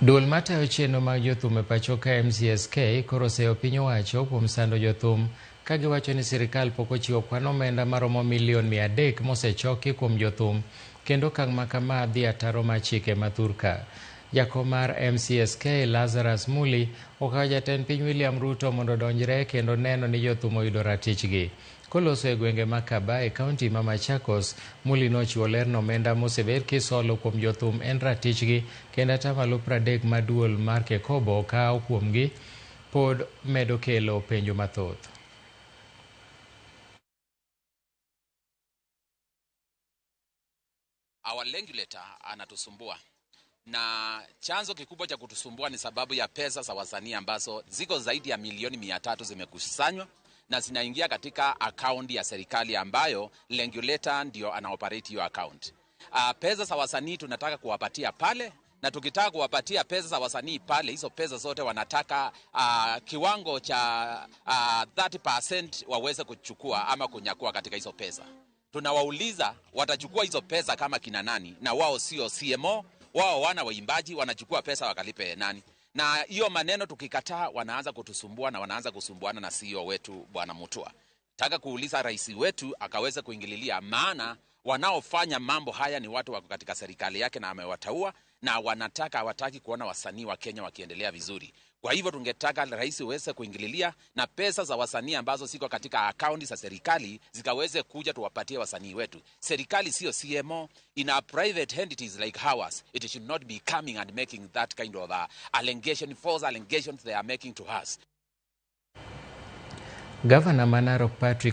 Duol matayo chenro mag jothum e pacho ka MCSK koro oseyo piny owacho kuom sando jothum ka giwacho ni sirikal pok ochiwo kwan omenda maromo milion 300 mosechoki kuom jothum kendo okang' ma kama dhi ataro mar chike ma thurka. Jakom mar MCSK Lazarus Muli okawo jatend piny William Ruto mondo odonjre kendo neno ni jothum oyudo ratichgi. Koloso e gwenge ma Kaba e kaunti ma Machakos, Muli nochiwo ler ni omenda mosebed kisolo kuom jothum en ratichgi kendo atamalo 30 ma duol mar KECOBO kawo kuomgi pod medo kelo penjo mathoth. Our regulator anatusumbua na chanzo kikubwa cha kutusumbua ni sababu ya pesa za wasanii ambazo ziko zaidi ya milioni 300 zimekusanywa na zinaingia katika akaunti ya serikali ambayo regulator ndio anaoperate hiyo account. Pesa za wasanii tunataka kuwapatia pale, na tukitaka kuwapatia pesa za wasanii pale, hizo pesa zote wanataka kiwango cha 30% waweze kuchukua ama kunyakua katika hizo pesa. Tunawauliza watachukua hizo pesa kama kina nani, na wao sio CMO, wao wana waimbaji, wanachukua pesa wakalipe nani? Na hiyo maneno tukikataa, wanaanza kutusumbua na wanaanza kusumbuana na CEO wetu Bwana Mutua. Taka kuuliza rais wetu akaweze kuingililia, maana wanaofanya mambo haya ni watu wako katika serikali yake na amewataua, na wanataka hawataki kuona wasanii wa Kenya wakiendelea vizuri. Kwa hivyo tungetaka rais uweze kuingililia na pesa za wasanii ambazo ziko katika akaunti za serikali zikaweze kuja tuwapatie wasanii wetu. Serikali sio CMO, in a private entities like ours, it should not be coming and making that kind of allegation, false allegations they are making to us. Gavana ma Narok Patrick